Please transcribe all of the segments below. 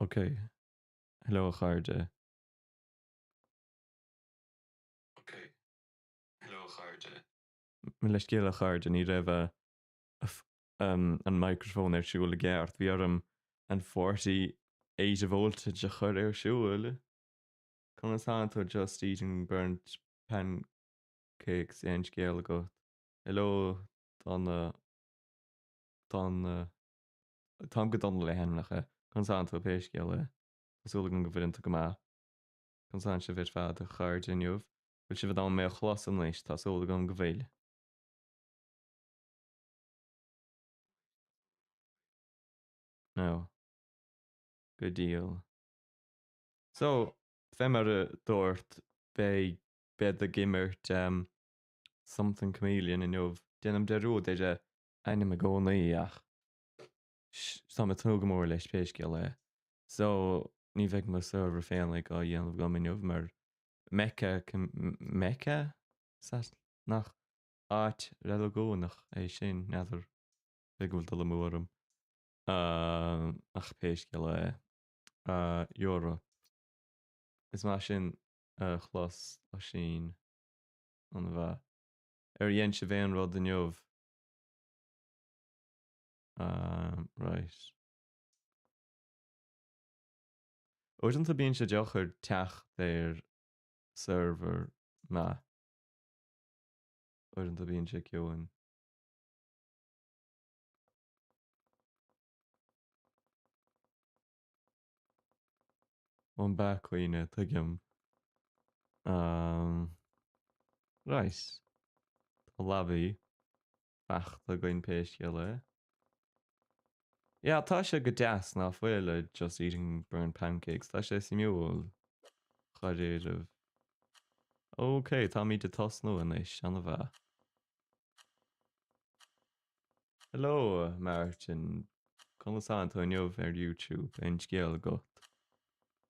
Ok. Hello a chairde. Ok. Hello a chairde. Mo leithscéal a chairde, ní raibh an microphone ar siúl i gceart. Bhí orm an 48 voltage a chur ar siúl. Conas tánn tú just eating burnt pancakes aon scéal agat? Hello Donna Donna Táim go dona le hainmneacha. Conas tánn tú, pé scéal é? Tá súil agam go bhfuileann tú go maith. Conas tánn sibh ar fad, a chairde, inniu? Bhfuil sibh in ann mé a chlos anois? Tá súil agam go bhfuil. No. Go diail. So, fé mar a dúrt, beidh, bead ag imirt um, Something Chameleon inniu. Déanaim dearúd ar a ainm i gcónaí ach táim ag tnúth go mór leis pé scéal é. So, ní bheidh mo server féinig á dhéanamh agam inniu mar Mecca, Mecca? Nach áit reiligiúnach é sin, n'fheadar, b'fhéidir go bhfuil dul amú orm. Ach pé scéal é. Europe. Is maith sin a chlos, Oisín. An-mhaith. Ar dhein sibh aon rud inniu? Right. Uaireanta bíonn sé deacair teacht ar server maith. Uaireanta bíonn sé ciúin. An bea Caoine, tuigim. Right. Tá lobby fachta againn pé scéal é. Yeah, tá sé go deas ná fuil a just eating burnt pancakes. Tá sé suimiúil. Dháiríribh. Ok, táimid ag tosnú anois, an-mhaith. Hello, Martin. Conas tánn tú inniu ar YouTube? Aon scéal agat?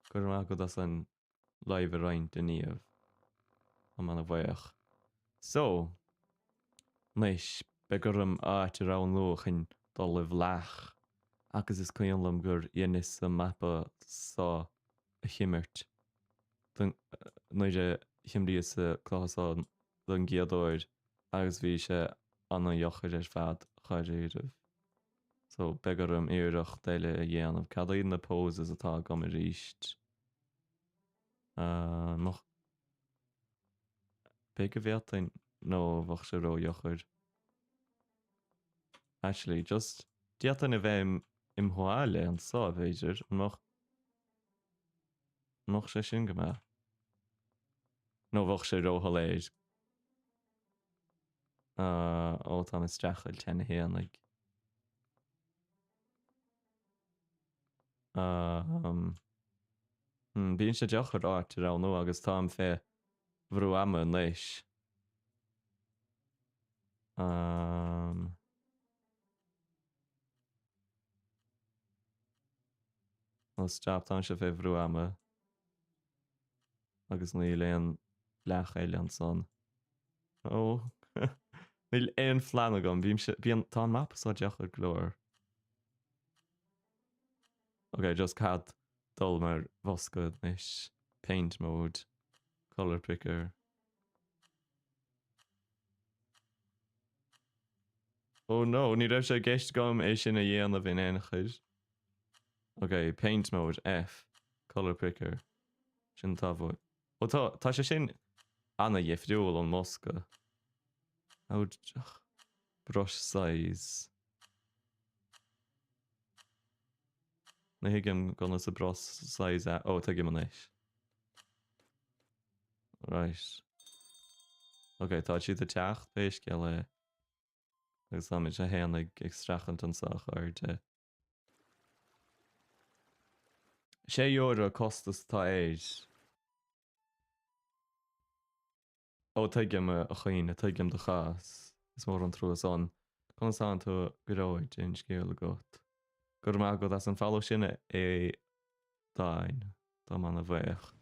Go raibh maith agat as an live a roinnt inniu. Táim ana-bhuíoch. So, anois, beidh orm áit a roghnú chun dul i bhfleach. Agus is cuimhin liom gur dheineas an mapa seo a chimirt nuair a chimríos an cluiche seo don gcéad uair agus bhí sé ana-dheacair ar fad dháiríribh. So beidh orm iarracht eile a dhéanamh. Cad iad na poses atá agam arís? An mbeadh. B'fhéidir go bhféadfainn nó bheadh sé ródheacair. Actually, just d'fhéadfainn a bheith im bhaile anseo, b'fhéidir. An mbeadh. An mbeadh sé sin go maith? Nó bheadh sé róshoiléir. Ó, táim ag streachailt cheana fhéinig. Bíonn sé deacair áit a roghnú agus táim fé bhrú ama anois. Ó, stop, táimse fé bhrú ama. Agus níl aon fhleach eile ansan. Ó, níl aon phlean agam. Bímse, bíonn, tá an mapa seo deacair go leor. Ok, just caithfead dul mar bhosca anois. Paint mode. Colour picker. Oh no, ní raibh sé i gceist agam é sin a dhéanamh in aon chor. Ok, paint mode, F, colour picker. Sin atá uaim. Ó tá, tá sé sin ana-dhifriúil ón mbosca. How, brush size. Ní thuigim conas an brush size a, ó tuigim anois. Right. Ok, tá siad ag teacht, pé scéal é. Agus táimid fhéinig ag streachailt anseo a chairde. €6 costas atá air. Ó tuigim a Chaoine, tuigim do chás. Is mór an trua san. Conas tánn tú a Ghearóid, aon scéal agat? Go raibh maith agat as an follow sin a Aodáin. Táim ana bhuíoch.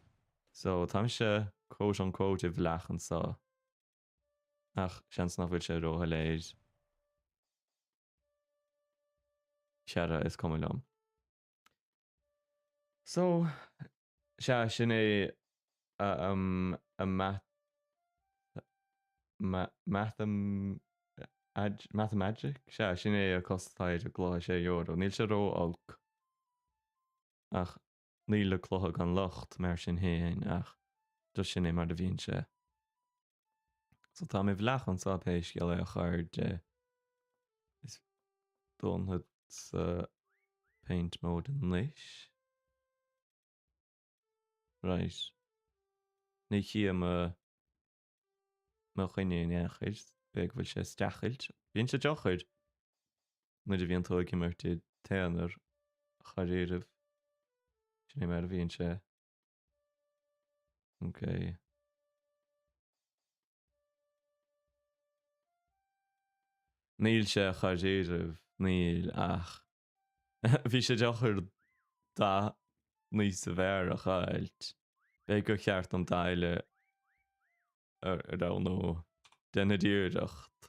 So, táimse quote unquote i bhfleach anseo. Ach seans nach bhfuil sé róshoiléir. Chara, is cuma liom. So, sea, sin é a math, mathem, mathemagic? Sea, sin é a costas atá ar an gcluiche, €6. Níl sé ró-olc. Ach níl an cluiche gan locht, mar sin féin, ach just sin é mar a bhíonn sé. So táim i bhfleach anseo pé scéal é a chairde. Is dúnfad sa paint mode anois. Right. Ní chím mo mo dhuine in aon chor, b'fhéidir go bhfuil sé ag streachailt. Bíonn sé deacair nuair a bhíonn tú ag imirt i d'aonar, dháiríribh. Sin é mar a bhíonn sé. Ok. Níl sé dháiríribh, níl, ach bhí sé deacair dath níos fearr a dh'fháilt. B'fhéidir gur cheart dom dath eile a roghnú. Déanfaidh iarracht.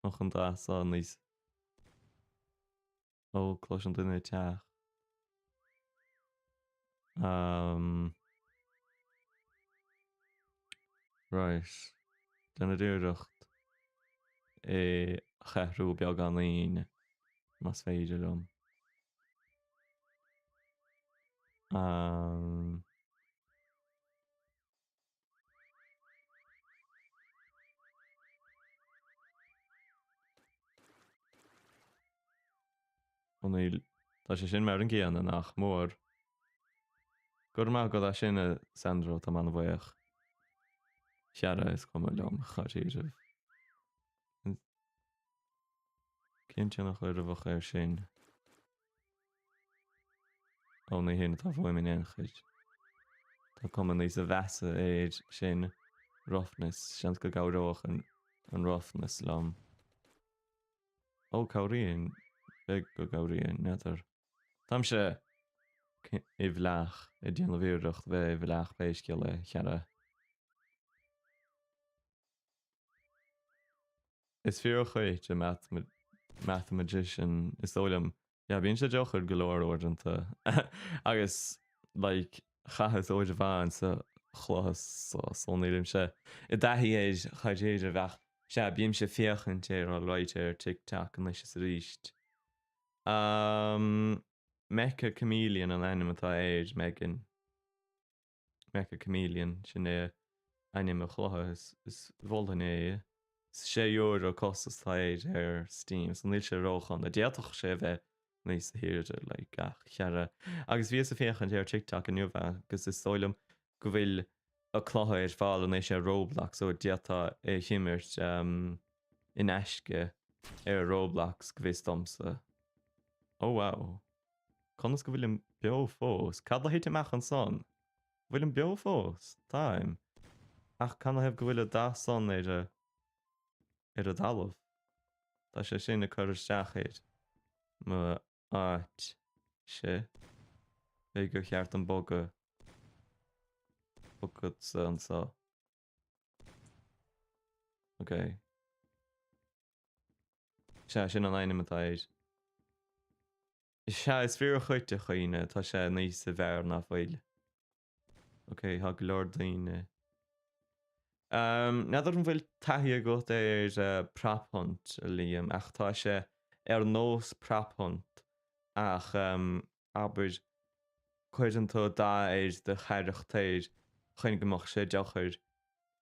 Ach an dath seo níos. Ó, cloisim duine ag teacht. Um. Right. Déanfaidh iarracht é a athrú beagáinín, más féidir liom. Um. Ó níl, tá sé sin mar an gcéanna, nach mór. Go raibh maith agat as sin, a Sandro, táim an-bhuíoch. Chara, is cuma liom, dháiríribh. Cén tionchar a bheadh air sin? Ó, ní hin atá uaim in aon chor. Tá cuma níos mheasa air sin. Roughness, seans go gcabhródh an roughness liom. Ó, cabhraíonn. B'fhéidir go gcabhraíonn, n'fheadar. Táimse i bhfleach, ag déanamh iarracht bheith i bhfleach pé scéal é, a chara. Is fíor dhuit, a mathematician, is dóigh liom. Yeah, bíonn sé deacair go leor uaireanta. Agus, like, chaitheas uair amháin sa chluiche so, so nílimse i dtaithí air dháiríre ach sea, bímse ag féachaint air alright ar TikTok anois is arís. Um, Meccha Chameleon an ainm atá air, Megan. Meccha Chameleon, sin é ainm an chluiche, is mholfainn é. €6 costas atá air ar Steam, so níl sé ródhona. D'fhéadfadh sé a bheith níos saoire, like, ach chara. Agus bhíos ag féachaint ar TikTok inniu agus is dóigh liom go bhfuil an cluiche ar fáil anois ar Roblox, so d'fhéadfá é a himirt in aisce ar Roblox, go bhfios domsa. Oh wow. Conas go bhfuilim beo fós? Cad a thit amach ansan? Bhfuilim beo fós? Táim. Ach canathaobh go bhfuil an dath san ar a ar an dtalamh? Tá sé sin ag cur isteach ar mo áit se. B'fhéidir gur cheart dom bogadh bogadh anso. Ok. Sea, sin an ainm atá air. Sea, is fíor dhuit, a Chaoine, tá sé níos fearr ná fuil. Ok, tá go leor daoine. N'fheadar an bhfuil taithí agat ar Prop Hunt, a Liam, ach tá sé ar nós Prop Hunt ach abair cuireann tú dath ar do charachtar chun go mbeadh sé deacair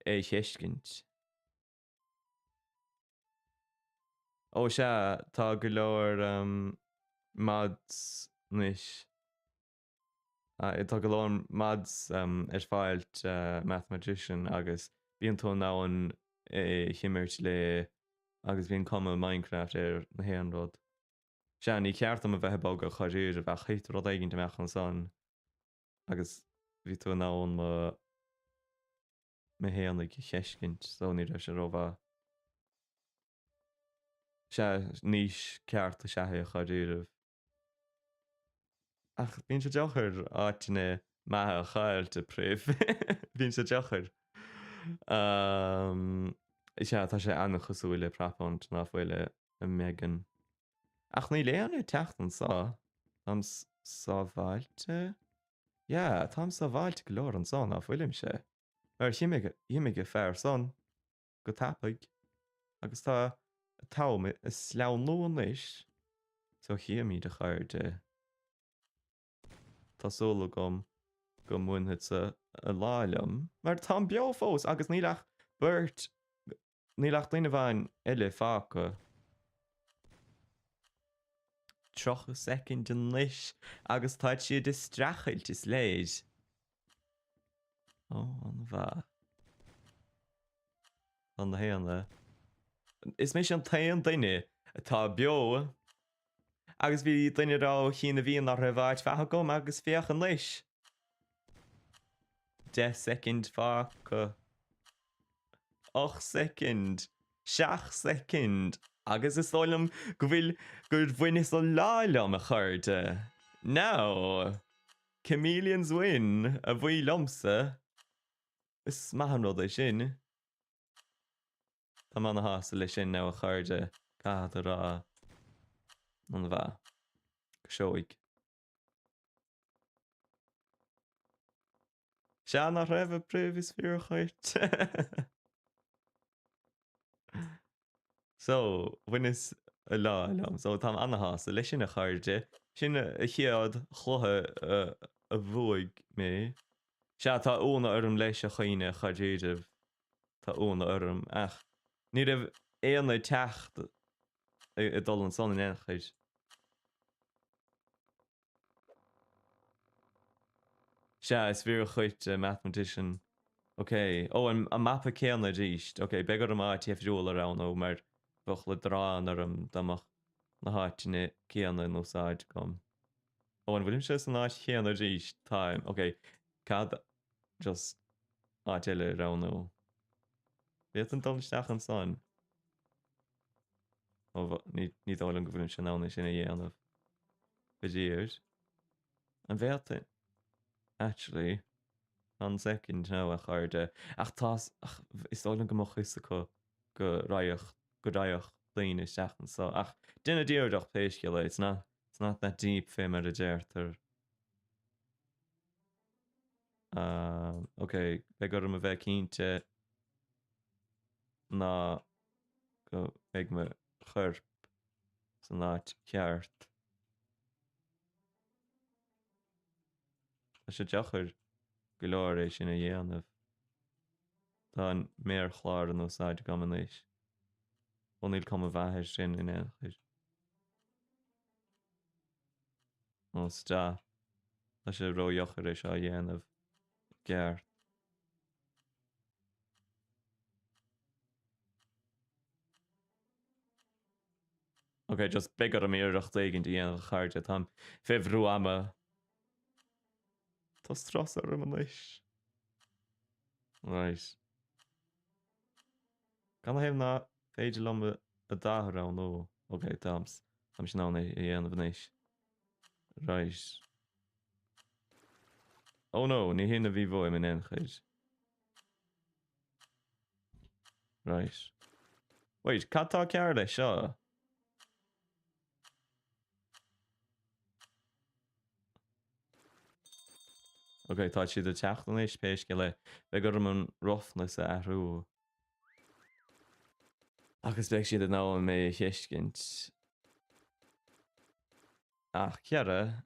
é a fheiscint. Ó sea, tá go leor mods anois. Tá go leor mods ar fáil Mathemagician agus bíonn tú in ann é a himirt le agus bíonn cuma Minecraft ar na haon rud. Sea, ní ceart dom a bheith ag bogadh dháiríre ach thit rud éigin amach ansan agus bhí tú in ann mo mo éanaigh a fheiscint so ní raibh sé rómhaith. Sea, nís ceart is ea é dháiríribh. Ach bíonn sé deacair áiteanna maithe a chaillt, a Priv. Bíonn sé deacair. Sea, tá sé an-chosúil le Prop Hunt, ná fuil, a Megan. Ach níl éinne ag teacht anso. Táim sábháilte? Yeah, táim sábháilte go leor anso, ná fuilimse? Mar dh'imigh, dh'imigh an fear san go tapaidh agus tá an t-am ag sleamhnú anois, so chífimid, a chairde. Tá súil agam go mbainfeadsa an lá liom, mar táim beo fós agus níl ach beirt, níl ach duine amháin eile fágtha. 30 soicind anois agus táid siad ag streachailt, is léir. Ó, an-mhaith. Tá na haon. Is mise an t-aon duine atá beo. Agus bhí duine raibh chinn a bhí nach raibh áit mhaith agam agus féach anois. 10 soicind fágtha. 8 soicind. 7 soicind. Agus is dóigh liom go bhfuil gur bhaineas an lá liom, a chairde. Now! Chameleons win, a bhuí liomsa. Is maith an rud é sin. Táim ana-shásta leis sin now a chairde, caithfead a rá. An-mhaith. Go seoigh. Sea, nach raibh a bpríomh is fíor dhuit. So, bhaineas an lá liom. So, táim ana-shásta leis sin a chairde. Sin an chéad chluiche a bhuaigh mé. Sea, tá ionadh orm leis a chaoine, a chairde. Tá ionadh orm, ach ní raibh aon ag teacht ag dul ansan in aon chor. Sea, is fíor dhuit, a mathematician. Ok. Ó, an mapa céanna arís. Ok, beidh orm áit difriúil a roghnú mar bheadh leadrán orm dá mbeadh na háiteanna céanna in úsáid agam. Ó, an bhfuilimse san áit chéanna arís? Táim. Ok, cad just áit eile a roghnú. Bhféadfainn dul isteach ansan? Ó, ní, ní dóigh liom go bhfuilimse in ann é sin a dhéanamh. Faraor. An bhféadfainn? Actually, one second now, a chairde. Ach tá, ach is dóigh liom go mbeadh fhios acu go raghadh, go raghadh daoine isteach anso. Ach déanfaid iarracht pé scéal é, it's not, it's not that deep fé mar a deirtear. Ok, beidh orm a bheith cinnte ná go mbeidh mo chorp san áit cheart. Tá sé deacair go leor é sin a dhéanamh. Tá an méarchlár in úsáid agam anois. Ó níl cuma mhaith air sin in aon chor. Ó stop. Tá sé ródheacair é seo a dhéanamh i gceart. Ok, just beidh orm iarracht éigin a dhéanamh a chairde, táim fé bhrú ama. Tá strus orm anois. Right. Canathaobh nach féidir liom an dath a roghnú? Ok, táim táimse in ann é a dhéanamh anois. Right. Oh no, ní hin a bhí uaim in aon chor. Right. Wait, cad tá cearr leis seo? Ok, tá siad ag teacht anois, pé scéal é. Beidh orm an roughness a athrú. Agus beidh siad in ann mé a thuiscint. Ach ciara,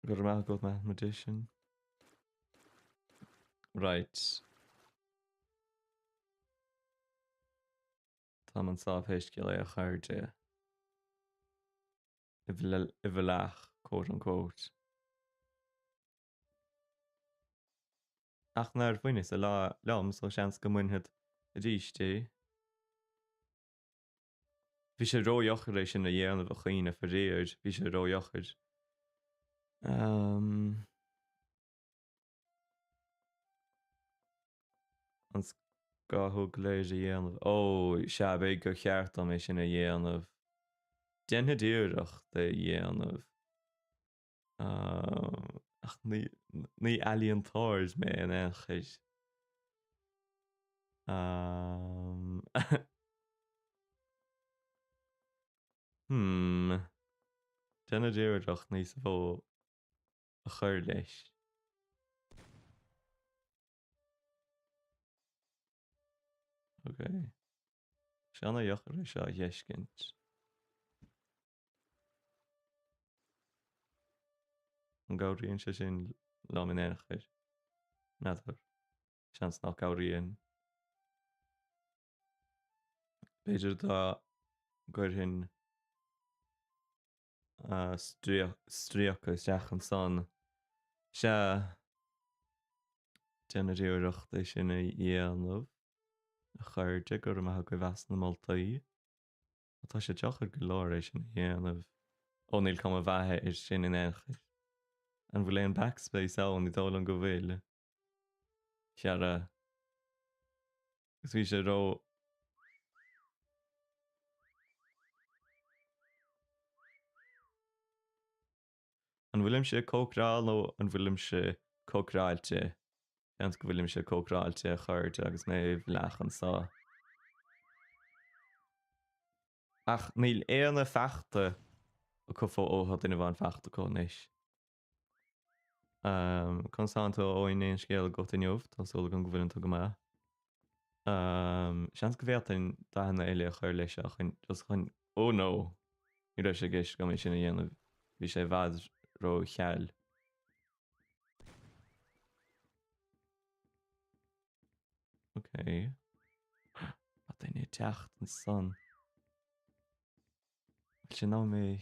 go raibh maith agat mathematician. Right. Táim anso pé scéal é a chairde. I bhfolach, quote unquote. Ach nár bhaineas an lá liom so seans go mbainfead arís é. Bhí sé ródheacair é sin a dhéanamh a chaoine, faraor, bhí sé ródheacair. An scáthú go léir a dhéanamh. Ó, sea, b'fhéidir gur cheart dom é sin a dhéanamh. Déanfaid iarracht é a dhéanamh. Ach ní ealaíontóir mé in aon chor. Hmm. Déanfaid iarracht níos mó a chur leis. Ok. Sé an-dheacair é seo a fheiscint. An gcabhraíonn sé sin liom in aon chor? N'fheadar. Seans nach gcabhraíonn. B'fhéidir dá gcuirfinn stríoca isteach ansan. Sea, déanfaid iarracht é sin a dhéanamh, a chairde, go raibh maith agaibh as na moltaí. Tá sé deacair go leor é sin a dhéanamh. Ó, níl cuma mhaith air sin in aon chor. An bhfuil aon backspace ann? Ní dóigh liom go bhfuil. Chara. Agus bhí sé ró. An bhfuilimse ag cócaráil nó an bhfuilimse cócaráilte? Seans go bhfuilimse cócaráilte, a chairde, agus mé i bhfleach anseo. Ach níl aon fachta acu fó ó tá duine amháin fachta acu anois. Conas tánn tú a Eoin aon scéal agat inniu? Tá súil agam go bhfuileann tú go maith. Seans go bhféadfainn dathanna eile a chur leis seo chun, just chun, oh no! Ní raibh sé i gceist agam é sin a dhéanamh, bhí sé i bhfad ró-gheal. Ok. Tá duine ag teacht ansan. Bhfuil sé in ann mé a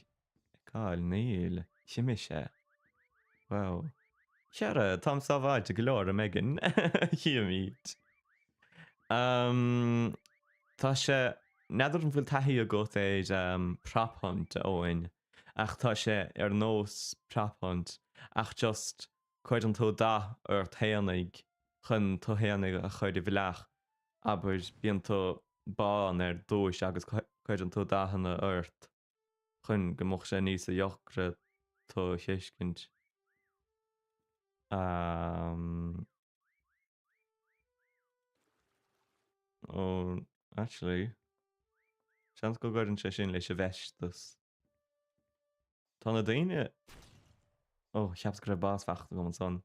fheiceáil? Níl. D'imigh sé. Wow. Chara, táim sábháilte go leor, a Megan. Chífimid. Um, tá sé... N'fheadar an bhfuil taithí agat ar um, prop hunt, a Eoin, ach tá sé ar nós prop hunt, ach just cuireann tú dath ort fhéinig chun tú fhéinig a chur i bhfleach. Abair, bíonn tú bán ar dtúis agus cuireann tú dathanna ort chun go mbeadh sé níos deacra tú a thuiscint. Um, oh, actually, seans go gcuireann sé sin leis an bhfeisteas. Tá na daoine... Oh, cheapas go raibh bás fachta agam ansan.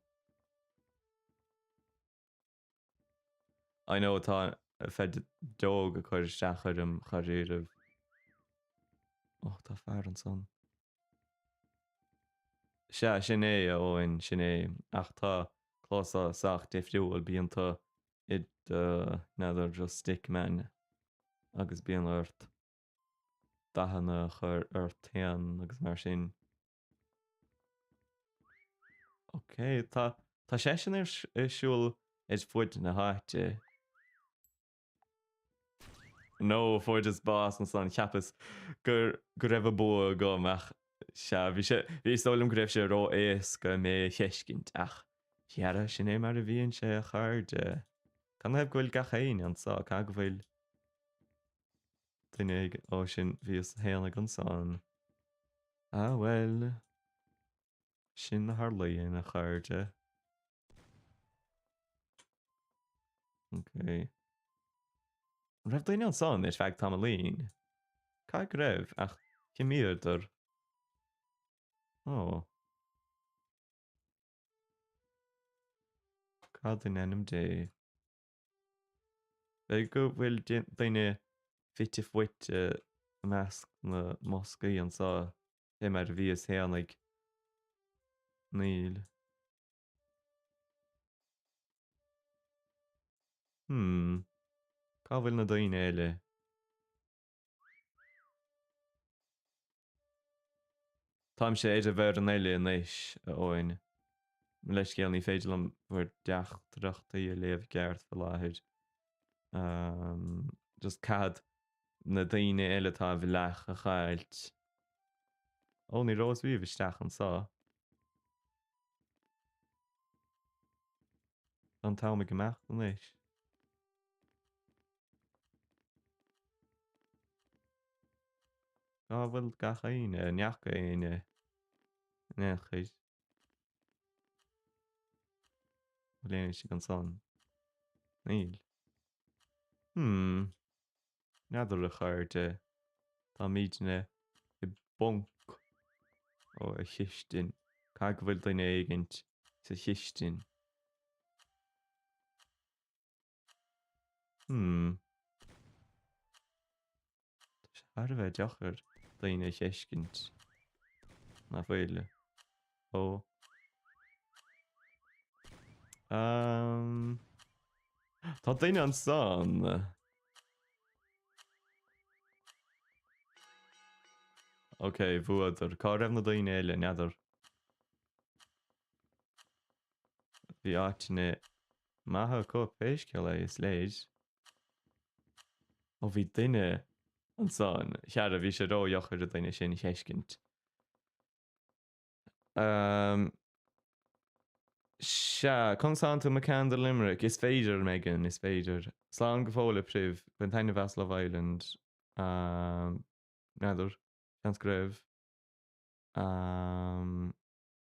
I know tá feadóg ag cur isteach orm dháiríribh. Oh, tá fear ansan. Sea, sin é, a Eoin, sin é. Ach tá close sách difriúil, bíonn tú i do, n'fheadar, just stickman agus bíonn ort dathanna a chur ort féin agus mar sin. Ok, tá, tá seisean ar, ar siúl ar fud na háite. No, fuaireas bás ansan, cheapas gur, go raibh an bua agam ach sea, bhí sé, bhí, is dóigh liom go raibh sé ró-éasca mé a fheiscint ach dhera, sin é mar a bhíonn sé a chairde. Canathaobh go bhfuil gach éinne anso, caithfidh go bhfuil duine ag, ó sin, bhíos fhéinig ansan. Ah bhuel, sin a tharlaíonn, a chairde. Ok. An raibh daoine ansan ar feadh tamaillín? Caithfidh go raibh, ach d'imíodar. Oh. Cad in ainm Dé? B'fhéidir go bhfuil duine fite fuaite i measc na mboscaí anseo, fé mar a bhíos fhéinig. Níl. Hmm. Cá bhfuil na daoine eile? Táimse ar an bhfoireann eile anois, a Eoin. Mo leithscéal, ní féidir liom bhur dteachtaireachtaí a léamh i gceart faoi láthair. Just caithfead na daoine eile atá i bhfleach a chaillt. Ó, ní rabhas riamh isteach anseo. Tá an t-am ag imeacht anois. Cá bhfuil gach éinne? An ndeachaigh éinne in aon chor? Bhfuil éinne istigh ansan? Níl. Hmm. N'fheadar a chairde. Táimidne i bponc. Ó, a chistin. Caithfidh go bhfuil duine éigint sa chistin. Hmm. Tá sé thar a bheith deacair daoine a fheiscint. Nach bhfuil? Ó. Um, tá duine ansan! Ok, bhuadar. Cá raibh na daoine eile, n'fheadar. Bhí áiteanna maithe acu, pé scéal é, is léir. Ó bhí duine ansan. Chara, bhí sé ródheacair an duine sin a fheiscint. Sea, conas tánn tú McCann de Limerick? Is féidir, Megan, is féidir. Slán go fóill, a Priv. Bain taitneamh as Love Island. N'fheadar. Seans go raibh.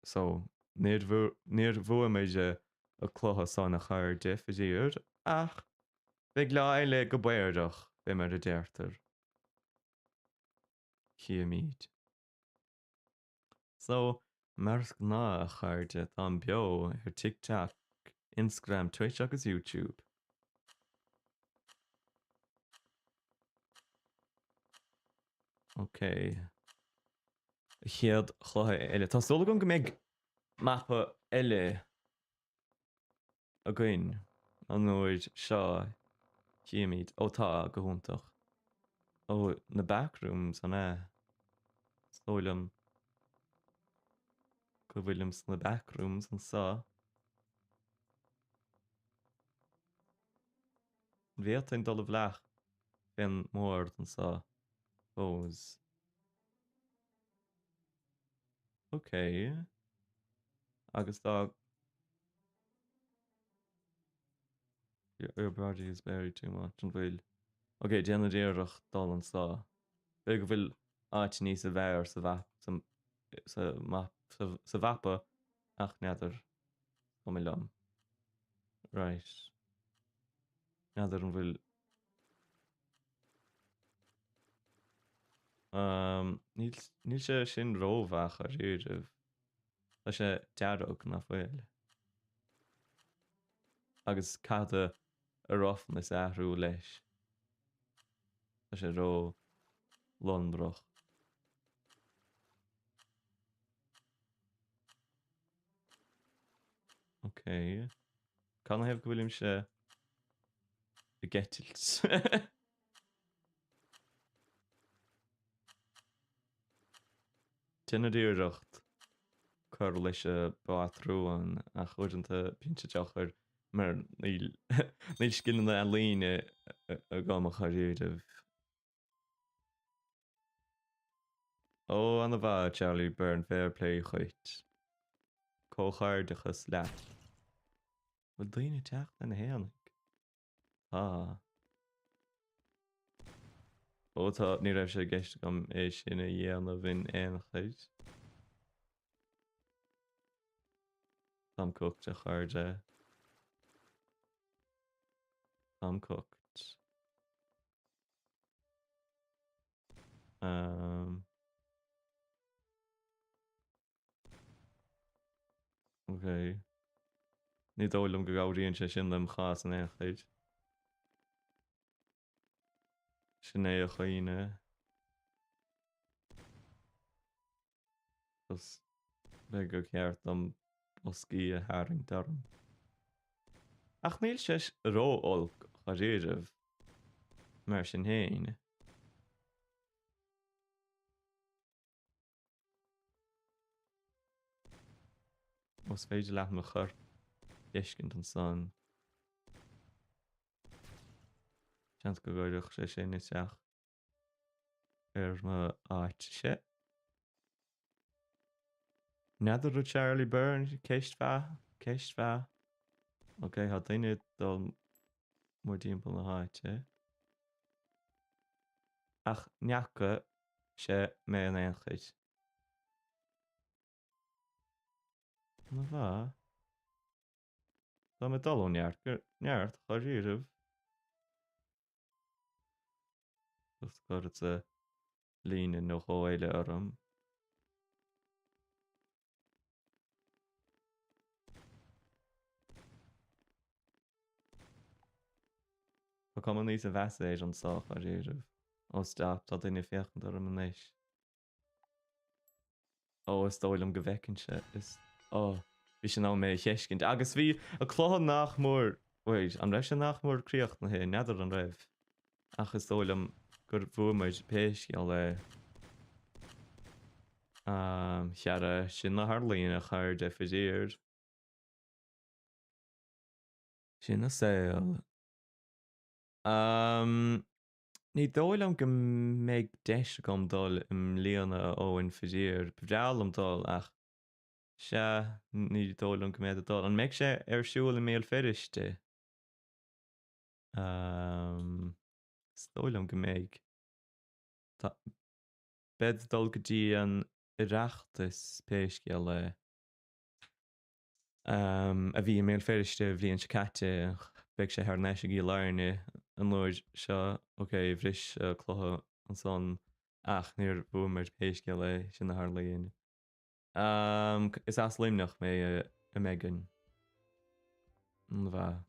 So, níor níor bhuaigh muid an cluiche san, a chairde, faraor, ach beidh lá eile go báireach, fé mar a deirtear. Chífimid. So, mar is gnáth, a chairde, táim beo ar TikTok, Instagram, Twitch agus YouTube. Ok. An chéad chluiche eile. Tá súil agam go mbeidh mapa eile againn an uair seo. Chífimid. Ó tá, go hiontach. Ó, na backrooms, an ea? Is dóigh liom go bhfuilim sna backrooms anseo. An bhféadfainn dul i bhfleach fén mbord anseo fós? Ok. Agus dá... Your body is buried too much, an bhfuil? Ok, déanfaid iarracht dul anseo. B'fhéidir go bhfuil áit níos fearr sa mhap, sa, sa map, sa, sa mhapa, ach n'fheadar. Cuma liom. Right. N'fheadar an bhfuil... Um, níl, níl sé sin rómhaith dháiríribh. Tá sé dearg, nach bhfuil? Agus caithfidh tú an roughness a athrú leis. Tá sé ró-lonrach. Ok. Canathaobh go bhfuilimse ag eitilt? Déanfaid iarracht cur leis an bpátrún ach uaireanta bíonn sé deacair mar níl níl scileanna ealaíne agam dháiríribh. Ó, ana mhaith, Charlie Byrne, fair play dhuit. Comhghairdeachas leat. Bhfuil daoine ag teacht lena haonaigh? Tá. Ó tá, ní raibh sé i gceist agam é sin a dhéanamh in aon chor. Táim cooked, a chairde. Táim cooked. Um, ok. Ní dóigh liom go gcabhraíonn sé sin lem chás in aon chor. Sin é a chuimhne. Is b'fhéidir gur cheart dom boscaí a tharraingt orm. Ach níl sé ró-olc dháiríribh, mar sin féin. Is féidir leat mo chorp a fheiscint ansan. Seans go gcuirfeadh sé sin isteach ar mo áit-se. N'fheadar a Charlie Byrne, ceist mhaith, ceist mhaith. Ok, tá duine ag dul mórthimpeall na háite. Ach n'fheaca sé mé in aon chor. Ana mhaith. Tá mé ag dul ó neart go neart, dháiríribh. Agus cuirfeadsa líne nó dhó eile orm. cuma níos mheasa air anso, dháiríribh. Oh stop, tá duine ag féachaint orm anois. Oh, is dóigh liom go bhfeiceann sé, is, oh, bhí sé in ann mé a fheiscint. Agus bhí an cluiche nach mór, wait, an raibh sé nach mór críochnaithe? N'fheadar an raibh. Ach is dóigh liom gur bhuaigh muid pé scéal é. Um, chara, sin a tharlaíonn a chairde, faraor. Sin an saol. Um, ní dóigh liom go mbeidh deis agam dul i mbliana a Eoin faraor. Ba bhreá liom dul ach sea, ní dóigh liom go mbeidh ag dul. An mbeidh sé ar siúl i mBéal Feirste? Um, is dóigh liom go mbeidh. Tá, bead ag dul go dtí an Oireachtas pé scéal é. a bhí i mBéal Feirste an bhliain seo caite, beidh sé thar n-ais i gCill Airne an uair seo. Ok, bhris cluiche ansan ach níor bhuaigh muid pé scéal é, sin a tharlaíonn. Is as Luimneach mé a Megan. An-mhaith.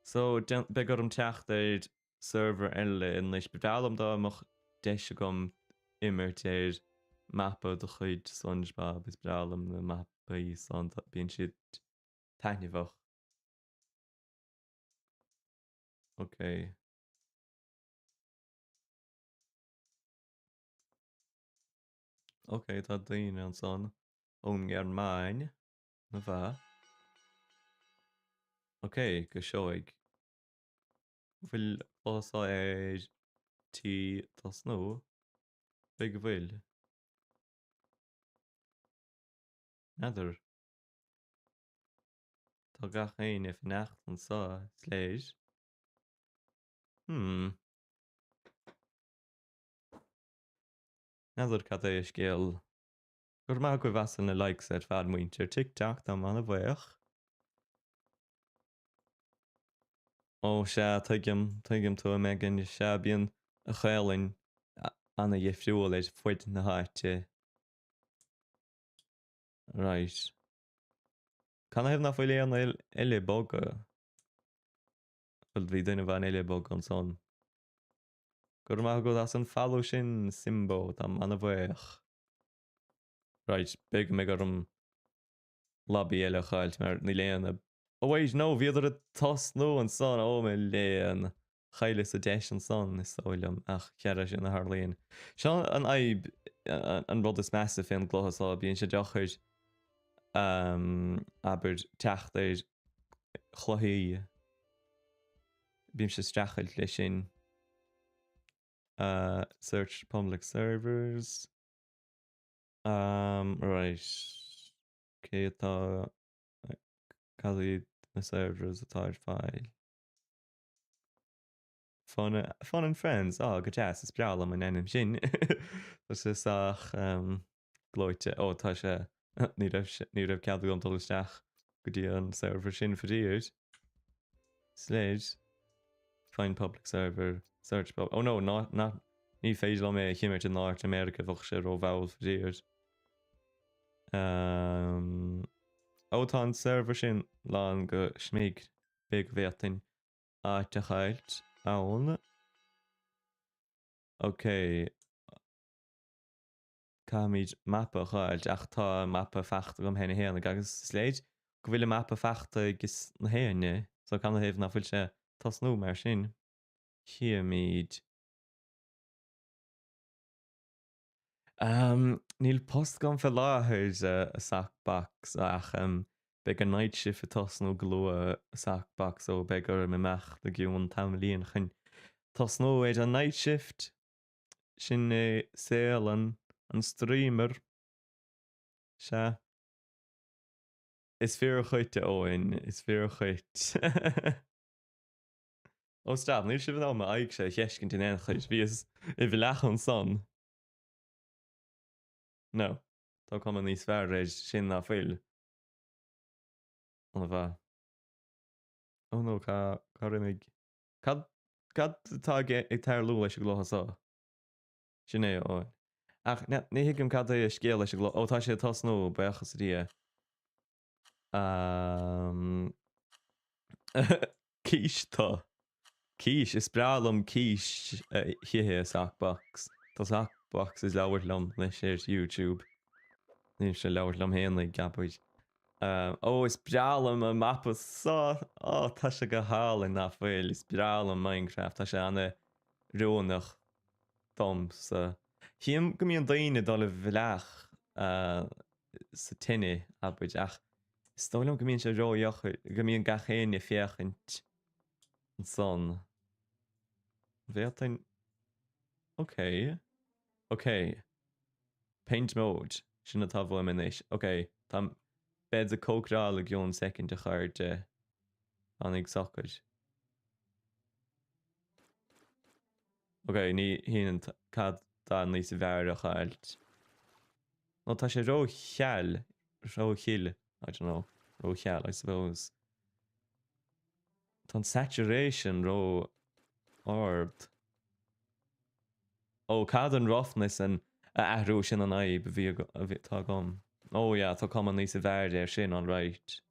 So, beidh orm teacht ar server eile anois. Ba bhreá liom dá mbeadh deis agam imirt ar mapa de chuid SpongeBob, is breá liom na mapaí san, bíonn siad taitneamhach. Ok. Ok, tá daoine ansan ón nGearmáin, an-mhaith. Ok, go seoigh. Bhfuil cluiche ar tí tosnú? B'fhéidir go bhfuil. N'fheadar. Tá gach éinne ag fanacht anseo, is léir. Hmm. N'fheadar cad é an scéal. Go raibh maith agaibh as na likes ar fad muintir TikTok, táim an-bhuíoch. Ó sea, tuigim, tuigim tú a Megan, sea bíonn an Ghaelainn ana-dhifriúil ar fuid na háite. Right. Canathaobh nach bhfuil aon eile ag bogadh? Bhuel, bhí duine amháin eile ag bogadh ansan. Go raibh maith agat as an follow sin, Simbo, táim ana-bhuíoch. Right, b'fhéidir go mbeidh orm lobby eile a fháilt mar níl aon Oh wait, no, bhíodar ag tosnú ansan, oh mo léan. Chailleas an deis ansan, is dóigh liom, ach chara sin a tharlaíonn. Seo an fhadhb, an rud is measa fén gcluiche seo, bíonn sé deacair, abair, teacht ar chluichí. Bímse ag streachailt leis sin. Search public servers. Um, right. Cé atá... Cad iad na servers atá ar fáil? Fun, Fun and Friends, ah, go deas, is breá liom an ainm sin. Tá sé sách um, gleoite. Ó, tá sé, ní raibh, ní raibh cead agam dul isteach go dtí an server sin faraor. Slade. Find public server, search public, oh no, not, not, ní féidir liom é a chimirt in áit America, bheadh sé rómhall faraor. Um, ó tá an server sin lán go smig, b'fhéidir go bhféadfainn áit a fháilt ann. Ok. Caithfimid mapa a fháilt ach tá mapa fachta agam féin fhéinig agus is léir go bhfuil an mapa fachta ag na héinne so canathaobh nach bhfuil sé tosnú mar sin? Chífimid. Níl post agam fé láthair a Sockbox ach beidh an night shift ag tosnú go luath a Sockbox so beidh orm imeacht i gcionn tamaillín chun tosnú ar an night shift. Sin é saol an an streamer. Sea. Is fíor dhuit, a Eoin, is fíor dhuit. Ó stop, níl sibh in ann m'aghaidhse a fheiscint in aon chor, bhíos i bhfleach ansan. No, tá cuma níos fearr air sin ná fuil. An-mhaith. Oh no, cá, cá raibh mé ag... Cad, cad atá ag tarlú leis an gcluiche seo? Sin é, ó. Ach ní thuigim cad é an scéal leis an gcluiche. Ó, tá sé ag tosnú, buíochas le Dia. Um, Císta. Cís, is breá liom cís a hithe Sockbox. Tá Sockbox ag labhairt liom anois ar YouTube. Nílimse ag labhairt liom fhéinig, abair. Ó, is breá liom an mapa seo! Ó, tá sé go hálainn, nach bhfuil? Is breá liom Minecraft, tá sé an-oiriúnach domsa. Chím go mbíonn daoine ag dul i bhfleach sa tine, abair, ach is dóigh liom go mbíonn sé ródheacair, go mbíonn gach éinne ag féachaint ansan. An bhféadfainn? Ok. Ok. Paint mode. Sin atá uaim anois. Ok. Tá... Bead ag cócaráil i gcionn soicind a chairde. Fanaig socair. Ok, ní hionann cad tá níos fearr a chaillt. Nó tá sé ró-gheal, ró-ghil, I don't know, ró-gheal, I suppose. Tá an saturation ró ard. Ó, cad an roughness an a athrú sin an fhadhb a bhí a bhí tá agam. Ó yeah, tá cuma níos fearr air sin, alright.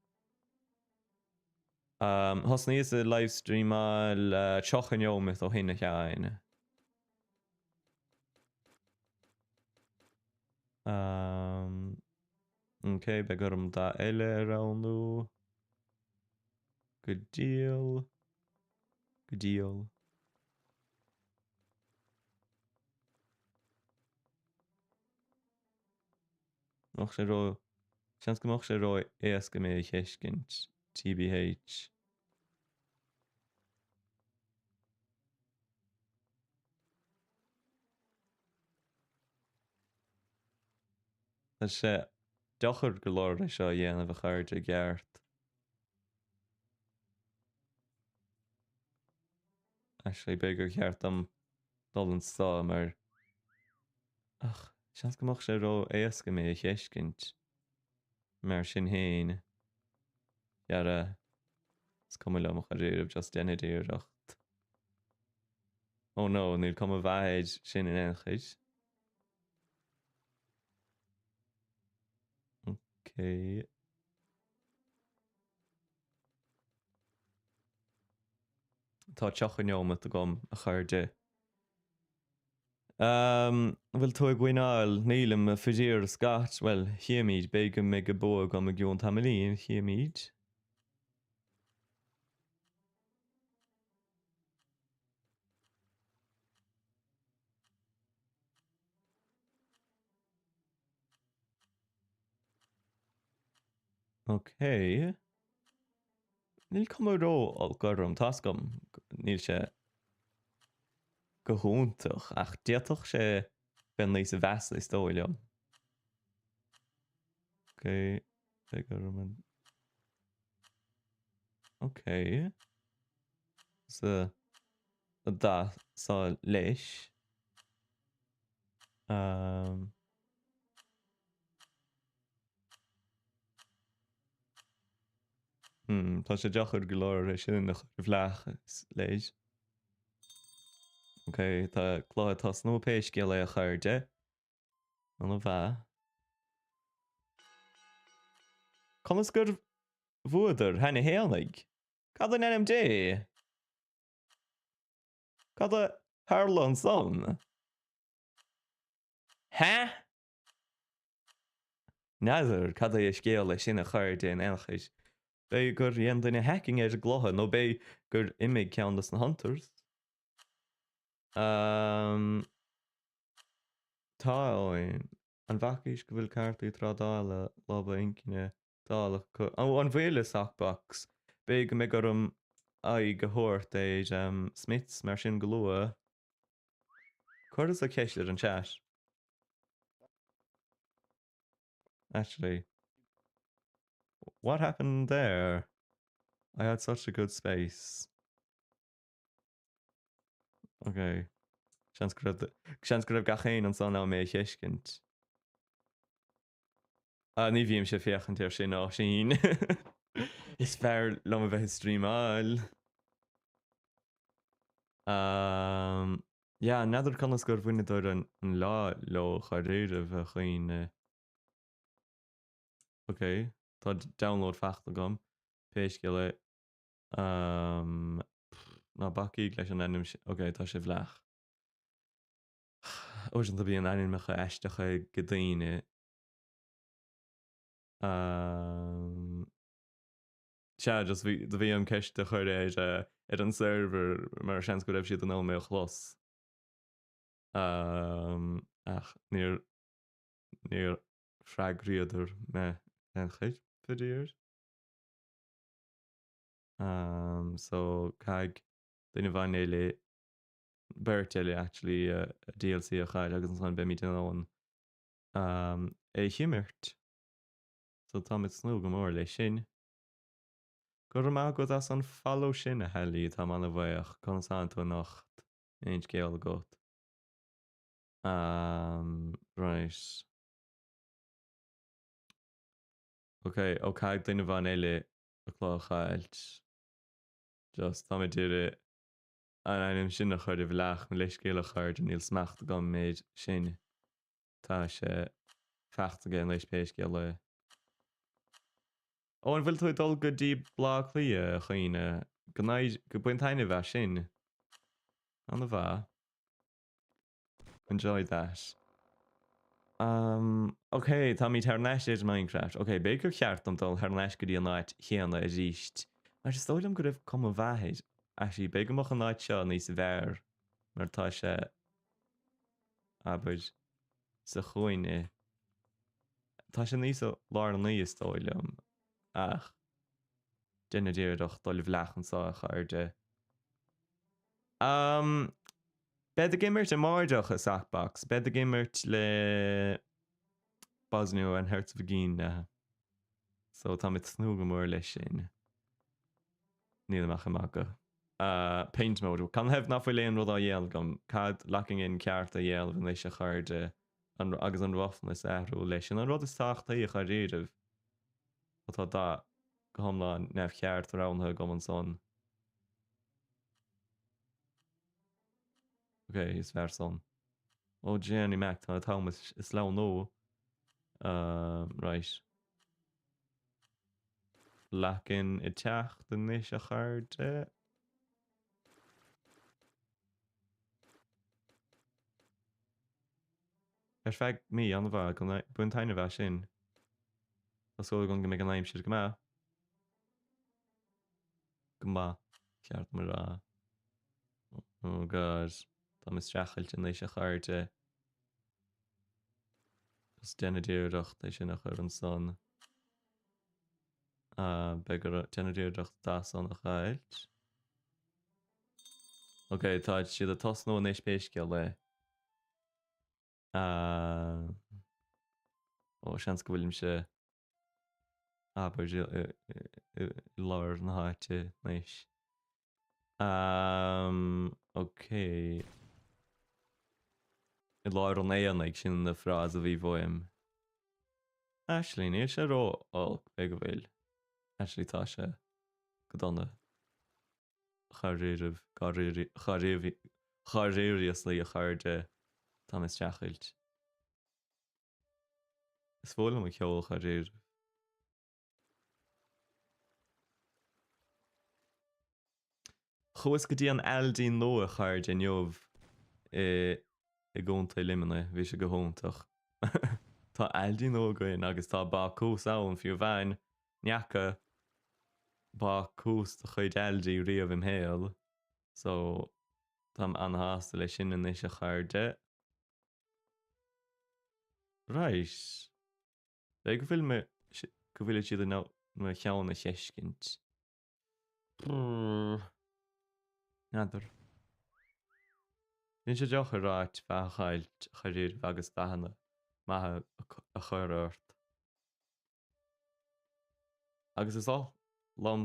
Um, thosnaíos ag livestreamáil uh, 30 neomat ó shin a Sheáin. Um, ok, beidh orm dath eile a roghnú. Go diail. Go diail. Mbeadh sé ró... Seans go mbeadh sé ró éasca mé a thuiscint, tbh. Tá sé deacair go leor é seo a dhéanamh a chairde i gceart. Actually, b'fhéidir gur cheart dom dul anso mar ach seans go mbeadh sé ró éasca mé a thuiscint. Mar sin fhéin, dhera, is cuma liom dháiríribh, just déanfaidh iarracht. Oh no, níl cuma mhaith air sin in aon chor. Ok. Tá 30 neomat agam, a chairde. An bhfuil tú ag wineáil? Nílim, faraor, Scott. Bhuel, chífimid. B'fhéidir go mbeidh an bua agam i gcionn tamaillín. Chífimid. Ok. Níl cuma ró-olc orm, tá's agam, níl sé go hiontach, ach d'fhéadfadh sé bheith níos mheasa is dóigh liom. Ok, beidh orm an... Ok. Sa dath seo leis. Um... Hmm, tá sé deacair go leor é sin a chur i bhfleach is léir. Ok, tá cluiche ag tosnú pé scéal é a chairde. Ana mhaith. Conas gur bhuadar cheana fhéinig? Cad in ainm Dé? Cad a tharla ansan? Hah? N'fheadar cad é a scéal leis sin a chairde in aon chor. B'fhéidir gur dhein duine hacking ar an gcluiche nó b'fhéidir gur imigh ceann dos na hunters. Umm. Tá, a Eoin. An bhfacaís go bhfuil cártaí trádála lobhadh inchinne dálach acu? Ó, an bhfuil, a Sockbox? B'fhéidir go mbeidh orm aghaidh a thabhairt ar Smiths mar sin go luath. Cuireas-sa ceist ar an chat. Actually, what happened there? I had such a good space. Ok. Seans go raibh, seans go raibh gach éinne ansan in ann mé a thuiscint. Ah, ní bhímse ag féachaint air sin, Oisín. Is fearr liom a bheith ag streamáil. Um, yeah, n'fheadar conas gur bhaineadar an, an lá leo dháiríribh, a dhaoine. Ok, tá download fachta agam. Pé scéal é. Um, pff, Ná bacaigí leis an ainm sin. Ok, tá sé i bhfleach. Uaireanta bíonn ainmneacha aisteacha ag daoine. Um, sea, just bhí, do bhí orm ceist a chur ar, eh, ar an server mar seans go raibh siad in ann mé a chlos. Um, ach níor, níor freagraíodar mé den chuid, faraor. Um, so caithfidh duine amháin eile, beirt eile actually, DLC a chail agus ansan beimid in ann um, é a himirt. So táim ag tnúth go mór leis sin. Go raibh maith agat as an follow sin, a Shally, táim an-bhuíoch. Conas tánn tú anocht? Aon scéal agat? Um, right. Ok, ó caithfidh duine amháin eile a clár a chaillt. Just, táim ag iarraidh an ainm sin a chur i bhfleach, mo leithscéal a chairde, níl smacht agam air sin. Tá sé faighte aige anois pé scéal é. Ó, an bhfuil tú ag dul go dtí Baile Átha Cliath, a Chaoine? Go n-éirí, go bain taitneamh as sin. An-mhaith. Enjoy that. Um, ok, táimid thar n-ais ar Minecraft. Ok, b'fhéidir gur cheart dom dul thar n-ais go dtí an áit chéanna arís. Mar is dóigh liom go raibh cuma mhaith air. Actually, b'fhéidir go mbeadh an áit seo níos fearr mar tá sé, abair, sa chúinne. Tá sé níos lárnaí is dóigh liom, ach déanfaid iarracht dul i bhfleach anseo, a chairde. Um, bead ag imirt amáireach i Sockbox. Bead ag imirt le Bosnia and Herzegovina. So táim ag tnúth go mór leis sin. Nílim ach ag magadh. Uh, paint mode. Canathaobh ná fuil aon rud á dhéanamh agam? Cad locking in ceart a dhéanamh anois a chairde an, agus an roughness a athrú leis sin an rud is tábhachtaí a dháiríribh. Ó tá dath go hiomlán neamhcheart roghnaithe agam ansan. Ok, is fearr san. Ó Jenny Mac, tá an t-am ag sleamhnú. Um, right. Lock in ag teacht anois a chairde. Ar feadh mí, an-mhaith, bain taitneamh as sin. Tá súil agam go mbeidh an aimsir go maith. Go maith, ceart dom a rá. Oh God, tá mé streachailt anois a chairde. Just déanfaid iarracht é sin a chur ansan. Ah, beidh orm déanfaid iarracht dath san a chaillt. Ok, tá siad ag tosnú anois pé scéal é. Ah, ó, seans go bhfuilimse abair i lár na háite anois. Um, ok. I lár an aonaigh, sin an frása a bhí uaim. Actually, níl sé ró-olc, b'fhéidir go bhfuil. Actually, tá sé go dona. Dháiríribh, dháiríríoslaí a chairde, tá mé ag streachailt. Is fuath liom an ceol dháiríribh. Chuas go dtí an Aldi nua a chairde inniu i i gContae Luimnigh, bhí sé go hiontach. Tá Aldi nua againn agus tá bácús ann fiú amháin, ní fhaca bácús de chuid Aldi riamh im shaol so táim an-shásta leis sin anois a chairde. Right. B'fhéidir go bhfuil mé, go bhfuil siad in ann mo cheann a fheiscint. N'fheadar. Bíonn sé deacair áit mhaith a chaillt dháiríribh agus dathanna maithe a chur ort. Agus is oth liom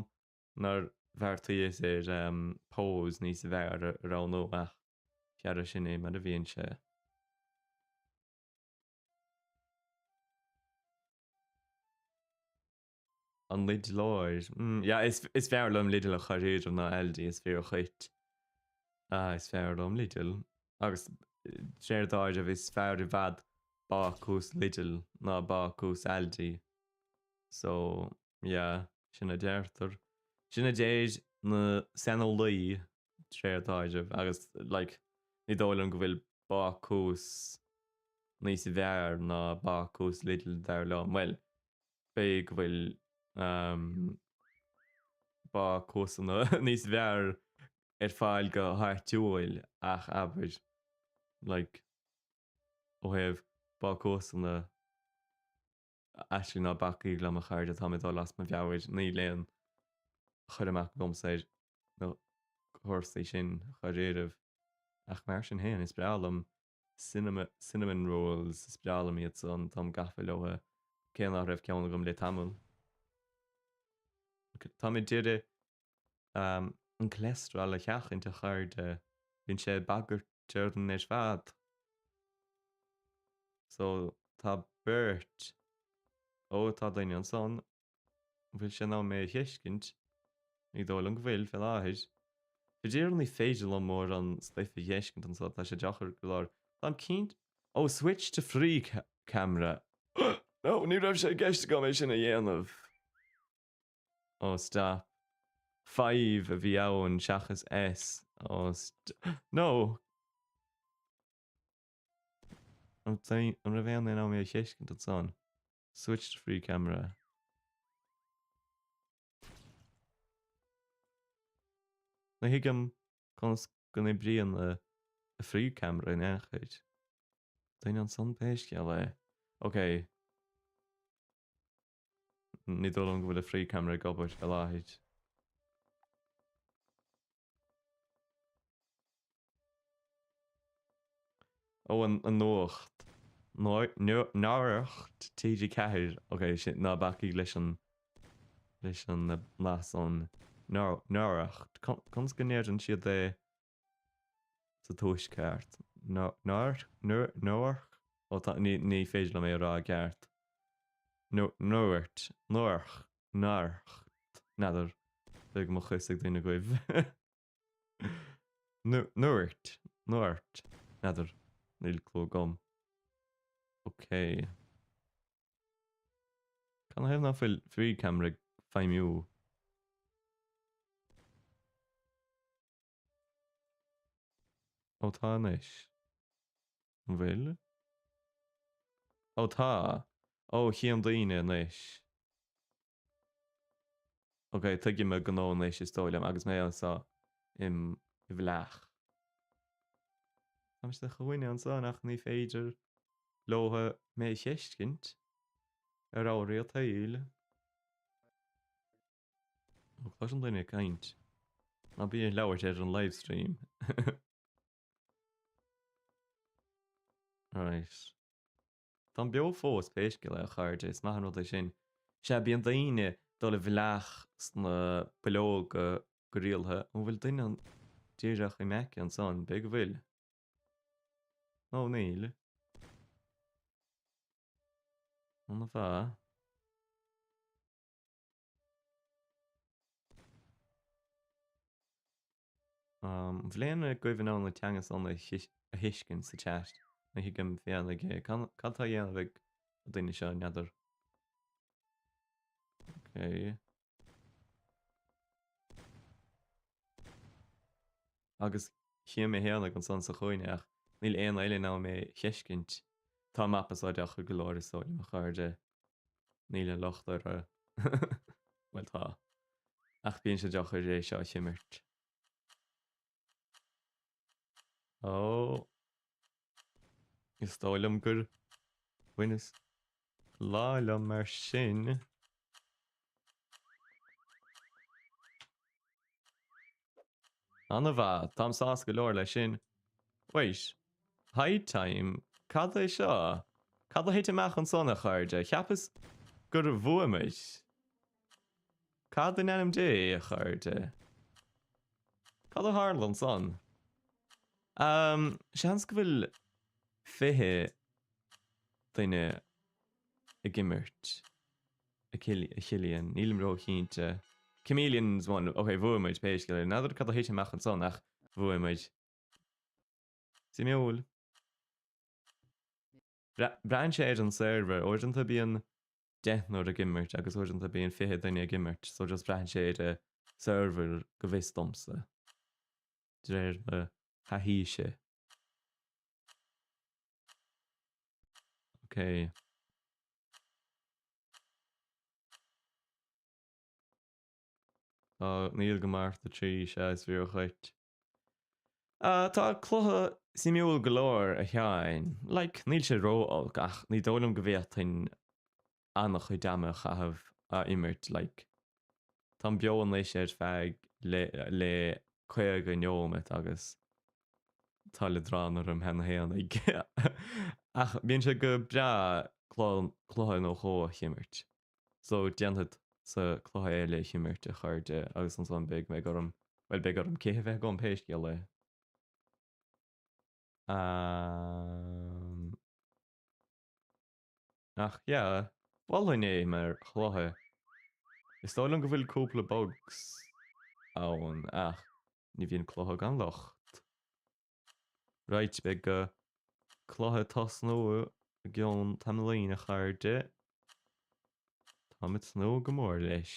nár bheartaíos ar pose níos fearr a roghnú ach chara sin é mar a bhíonn sé. An Lidlóir. Mm, yeah, is, is fearr liom Lidl a dháiríribh ná Aldi, is fíor dhuit. Ah, is fearr liom Lidl. Agus de réir dealraimh is fearr i bhfad bácús Lidl ná bácús Aldi. So, yeah, sin a deirtear. Sin a deir na saineolaí. réir dealraimh agus like ní dóigh liom go bhfuil bácús níos fearr ná bácús Lidl dar liom. Bhuel, b'fhéidir go bhfuil bácúsanna níos fearr ar fáil go háitiúil ach abair like ó thaobh bácúsanna Actually ná bacaigí liom a chairde, tá mé ag dul as mo mheabhair, níl aon chur amach agamsa ar na cúrsaí sin dháiríribh. Ach mar sin féin, is breá liom cinnamon rolls, is breá liom iad san, táim gafa leo, cé nach raibh ceann agam le tamall. Táim ag iarraidh an cholesterol a sheachaint a chairde, bíonn sé ag bagairt orainn ar fad. So, tá beirt. Ó, tá duine ansan. An bhfuil sé in ann mé a fheiscint? Ní dóigh liom go bhfuil, fé láthair. Fé deireadh ní féidir liom mórán stuif a fheiscint anso, tá sé deacair go leor. Táim cinnte. Ó, switch to free camera. No, ní raibh sé i gceist agam é sin a dhéanamh. Ó, stop. 5 a bhí ann seachas S. Ó, st. No! An raibh aon duine in ann mé a fheiscint ansan? Switch to free camera. Ní thuigim conas go n-oibríonn a free camera in aon chor. Duine ansan pé scéal é. Ok. Ní dóigh liom go bhfuil a free camera ag obair fé láthair. Ó, an nuacht. Nuacht TG4. Ok, sin, ná bacaigí leis an, leis an blas san. Nuacht. Conas go ndeireann siad é sa tuaisceart? Nuacht? Nuacht? Ó, tá, ní, ní féidir liom é a rá i gceart. Nuacht. Nuacht. Nuacht. N'fheadar. Beidh mo chuis ag duine agaibh. Nuacht. Nuacht. N'fheadar. Níl clue agam. Ok. Cad 'na thaobh ná fuil free camera ag feidhmiú? Ó tá anois. An bhfuil? Ó tá! Ó, chím daoine anois. Ok, tuigim a gnó anois is dóigh liom agus mé anseo im bhfleach. Táim sa chúinne anseo ach ní féidir leo mé a fheiscint ar ámharaí an tsaoil. Ó, cloisim duine ag caint. Ná bí ag labhairt ar an livestream. Right. Táim beo fós, pé scéal é, a chairde, is maith an rud é sin. Sea, bíonn daoine ag dul i bhfleach sna bileoga go rialta. An bhfuil duine díreach im aice ansan? B'fhéidir go bhfuil. Nó níl. An-mhaith. An bhfuil éinne agaibh in ann an teanga san a thuiscint sa chat? Ní thuigim féinig é. Cad tá á dhéanamh ag an duine seo, n'fheadar. Ok. Agus chím mé fhéinig ansan sa chúinne ach níl aon eile in ann mé a fheiscint. Tá an mapa seo deacair go leor is dóigh liom a chairde. Níl aon locht orthu. Bhuel tá. Ach bíonn sé deacair é seo a chimirt. Ó. Is dóigh liom gur bhaineas lá liom mar sin. An-mhaith, táim sásta go leor leis sin. Wait, hide time, cad é seo? Cad a thit amach ansan, a chairde? Cheapas gur bhuaigh muid. Cad in ainm Dé, a chairde? Cad a tharla ansan? Um, seans go bhfuil 20 duine ag imirt. A Chillian, nílim ró-chinnte. Chameleons won, ok, bhuaigh muid, pé scéal é. N'fheadar cad a thit amach ansan ach bhuaigh muid. Suimiúil. Braitheann sé ar an server, uaireanta bíonn deichniúr ag imirt agus uaireanta bíonn 20 duine ag imirt, so just braitheann sé ar an server go bhfios domsa. De réir mo thaithíse. Ok. Tá, níl go Márta 3, sea is fíor dhuit. Tá cluiche suimiúil go leor, a Sheáin. Like, níl sé ró-olc ach ní dóigh liom go bhféadfainn an-chuid ama a chaitheamh á imirt, like. Táim beo anois ar feadh le le 50 neomat agus tá leadrán orm cheana fhéinig. Ach bíonn sé go breá cluiche nó dhó a himirt. So déanfad sa cluiche eile a himirt a chairde agus ansan beidh mé orm, bhuel beidh orm cith a bheith agam pé scéal é. Ahm. Ach yeah, mholfainn é mar chluiche. Is dóigh liom go bhfuil cúpla bugs ann ach ní bhíonn cluiche gan locht. Right, beidh an cluiche ag tosnú i gceann tamaillín a chairde. Táim ag tnúth go mór leis.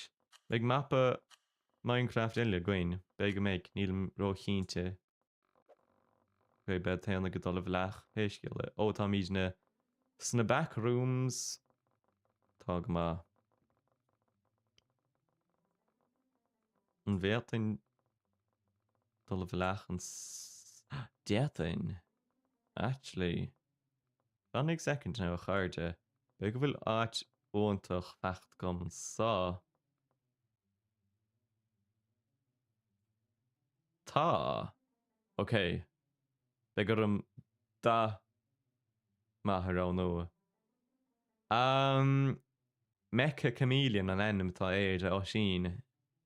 Beidh mapa Minecraft eile againn, b'fhéidir go mbeidh, nílim ró-chinnte. Ok, beidh taon ag dul i bhfleach, pé scéal é. Ó, táimidne sna back rooms. Tá go maith. An bhféadfainn dul i bhfleach an D'fhéadfainn. Actually. Fan ag second now, a chairde. B'fhéidir go bhfuil áit iontach faighte agam anso. Tá. Ok. Beidh orm dath maith a roghnú. Ahm, Mecha Chameleon an ainm atá air, a Oisín.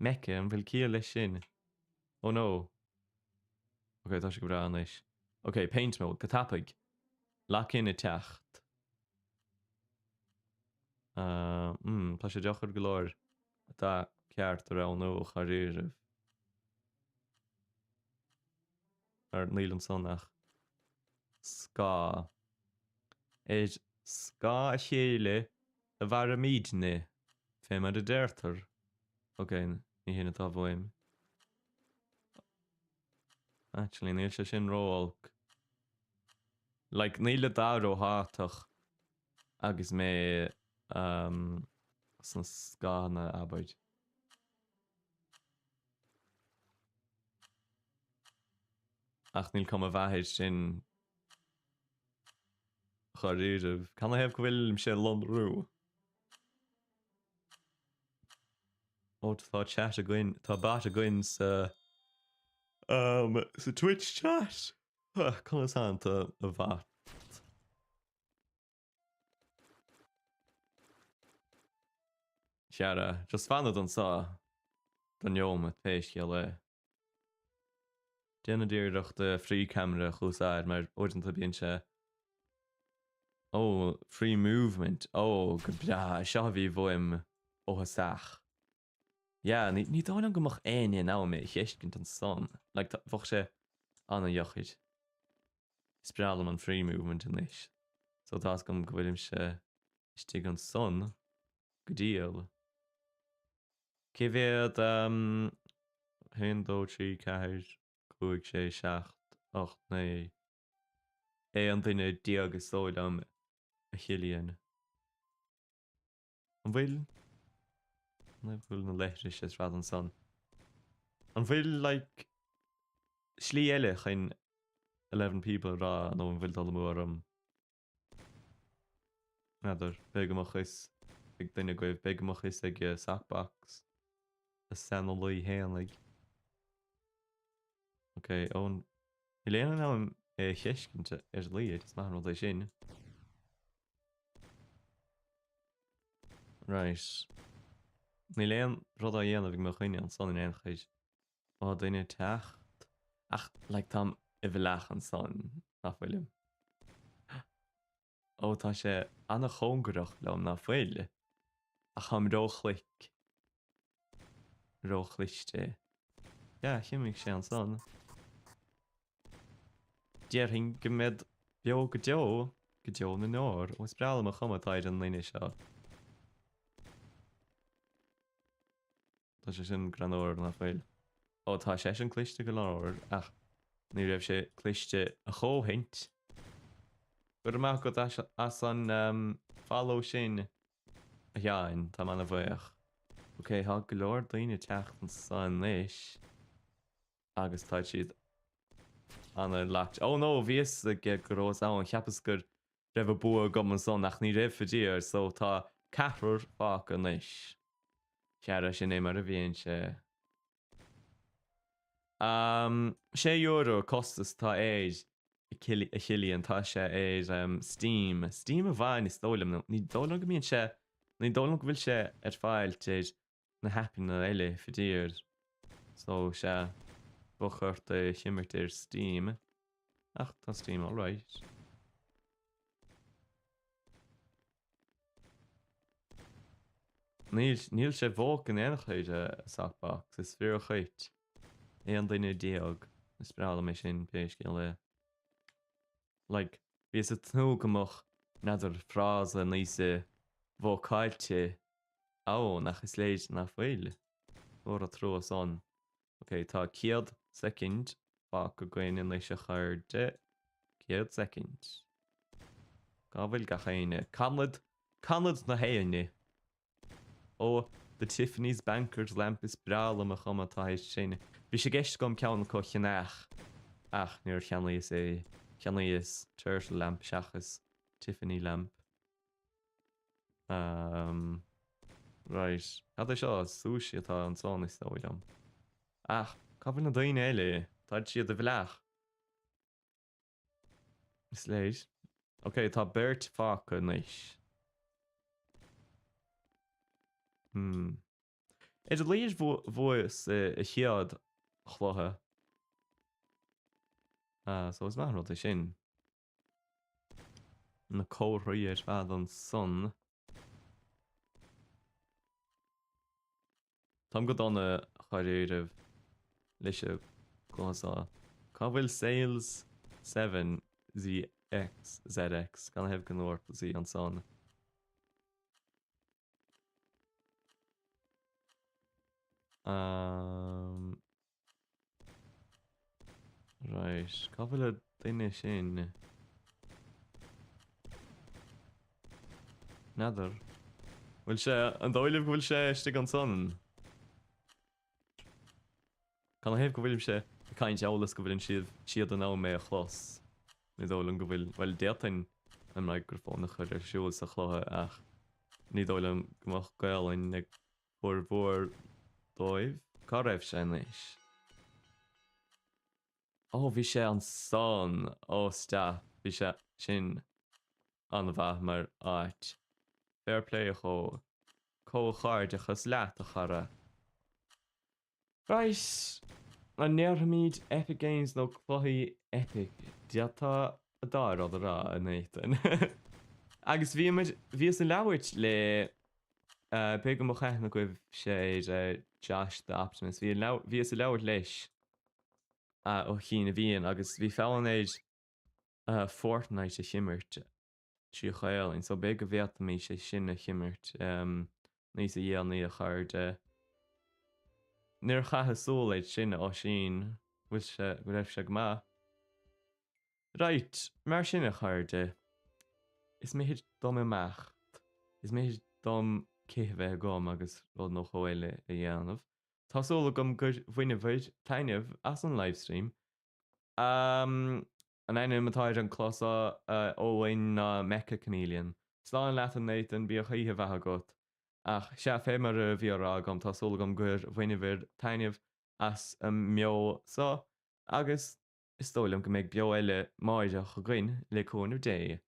Mecha, an bhfuil ciall leis sin? Oh no. Ok, tá sé go breá anois. Ok, paint mode, go tapaidh. Lock in ag teacht. Ahm, tá sé deacair go leor dath ceart a roghnú, dháiríribh. Mar níl ansan ach scáth. Ar scáth a chéile a mhairimidne, fé mar a deirtear. Ok, ní hin atá uaim. Actually, níl sé sin ró-olc. Like, níl an dath ró-fhatach agus mé um, sna scáthanna, abair. Ach níl cuma mhaith air sin dháiríribh. Canathaobh go bhfuilimse lonrú? Ó tá chat againn, tá bot againn sa um, sa Twitch chat. Conas tánn tú a bhot? Chara, just fanfad anseo don neomat pé scéal é. Déanfaid iarracht free camera a úsáid mar uaireanta bíonn sé Oh, free movement, oh go breá, seo a bhí uaim ó thosach. Yeah, ní, ní dóigh liom go mbeadh éinne in ann mé a fheiscint ansan. Like, tá, bheadh sé an-dheacair. Is breá liom an free movement anois. So tá's agam go bhfuilimse istigh ansan go diail. Cé mhéad, um, 1, 2, 3, 4, 5, 6, 7, 8, 9, 11 duine is dóigh liom a Chillian. An bhfuil? An bhfuil na leithris is rud ansan? An bhfuil like slí eile chun 11 people a rá nó an bhfuil dul amú orm? N'fheadar. B'fhéidir go mbeadh fhios ag duine agaibh, b'fhéidir go mbeadh fhios ag Sockbox, a saineolaí fhéinig. Ok, ó níl éinne in ann é a fheiscint ar a laghad, is maith an rud é sin. Right. Níl aon rud á dhéanamh ag mo dhuine ansan in aon chor. Ó duine ag teacht. Ach, like, táim i bhfleach ansan, ná fuilim? Ó, tá sé an-chóngarach liom, ná fuil? Ach táim ró-shlick. Ró-chliste. Yeah, chimigh sé ansan. Déarfainn go mbead beo go deo, go deo na ndeor. Ó, is breá liom an chuma atá ar an nduine seo. Tá sé sin greannmhar, nach bhfuil? Ó, tá seisean cliste go leor, ach. Ní raibh sé cliste a dhóthaint. Go raibh maith agat as an follow sin, a Sheáin, táim ana-bhuíoch. Ok, tá go leor daoine ag teacht anso anois agus tá siad ana-locked. Oh no, bhí fhios aige go rabhas ann, cheapas go raibh an bua agam ansan ach ní raibh faraor, so tá ceathrar fágtha anois. Chara, sin é mar a bhíonn sé. Am, €6 costas atá air, a Chillian, tá sé ar Steam. Steam amháin is dóigh liom, nó ní dóigh liom go mbíonn sé, ní dóigh liom go bhfuil sé ar fáil ar na haipeanna eile, faraor. So, sea, bheadh ort é a chimirt ar Steam. Ach tá Steam alright. Níl, níl sé woke in aon chor, a Sockbox, is fíor dhuit. 11 duine. Is breá liom é sin, pé scéal é. Like, bhíos ag tnúth go mbeadh, n'fheadar, frása níos wócáilte ann ach is léir nach bhfuil. Mór an trua san. Ok, tá 100 soicind fágtha againn anois a chairde. 100 soicind. Cá bhfuil gach éinne? Canad, canad na héinne! Ó, The Tiffany's Banker's Lamp is breá liom an chuma atá air sin. Bhí sé i gceist agam ceann acu a cheannach ach níor cheannaíos é. Cheannaíos Turtle Lamp seachas Tiffany Lamp. Um, right. Cad é seo? Sushi atá ansan is dóigh liom. Ach, cá bhfuil na daoine eile? Táid siad i bhfleach. Is léir. Ok, tá beirt fágtha anois. Hmm. Ar a laghad bhuas an chéad chluiche. Ah, so is maith an rud é sin. Na comharthaí ar fad ansan. Táim go dona dháiríribh leis an gcluiche seo. Cá bhfuil Sales 7 ZX ZX? Canathaobh go ndúirt Z ansan? Um, right, cá bhfuil an duine sin? N'fheadar. Bhfuil sé, an dóigh libh go bhfuil sé istigh ansan? Canathaobh go bhfuilimse ag caint amhail is go bhfuileann siad siad in ann mé a chlos? Ní dóigh liom go bhfuil, bhuel d'fhéadfainn an micreafón a chur ar siúl sa chluiche ach ní dóigh liom go mbeadh Gaelainn ag formhór dóibh. Cá raibh sé anois? Ó bhí sé ansan! Ó stop, bhí sé sin an-mhaith mar áit. Fair play dhó. Comhghairdeachas leat a chara. Right, an ndéarfaimid Epic Games nó cluichí Epic? D'fhéadfá an dá rud a rá, a Nathan. Agus bhíomar, bhíos ag labhairt le, b'fhéidir go mbeadh aithne agaibhse ar Josh the Optimist, bhí, bhíos ag labhairt leis ó chian a mhian agus bhí fonn air Fortnite a chimirt. 3 Ghaelainn, so b'fhéidir go bhféadfaimis é sin a chimirt níos a dhéanaí, a chairde. Níor chaitheas súil air sin, a Oisín, bhfuil sé, go raibh sé go maith. Right, mar sin, a chairde, is mithid dom imeacht, is mithid dom cith a bheith agam agus rud nó dhó eile a dhéanamh. Tá súil agam gur bhaineabhair taitneamh as an livestream. An ainm atá ar an cluiche seo, a Eoin, ná Meccha Chameleon. Slán leat a Nathan, bíodh oíche mhaith agat. Ach sea, fé mar a bhí á rá agam, tá súil agam gur bhaineabhair taitneamh as an mbeo seo agus is dóigh liom go mbeidh beo eile máireach againn, le cúnamh Dé.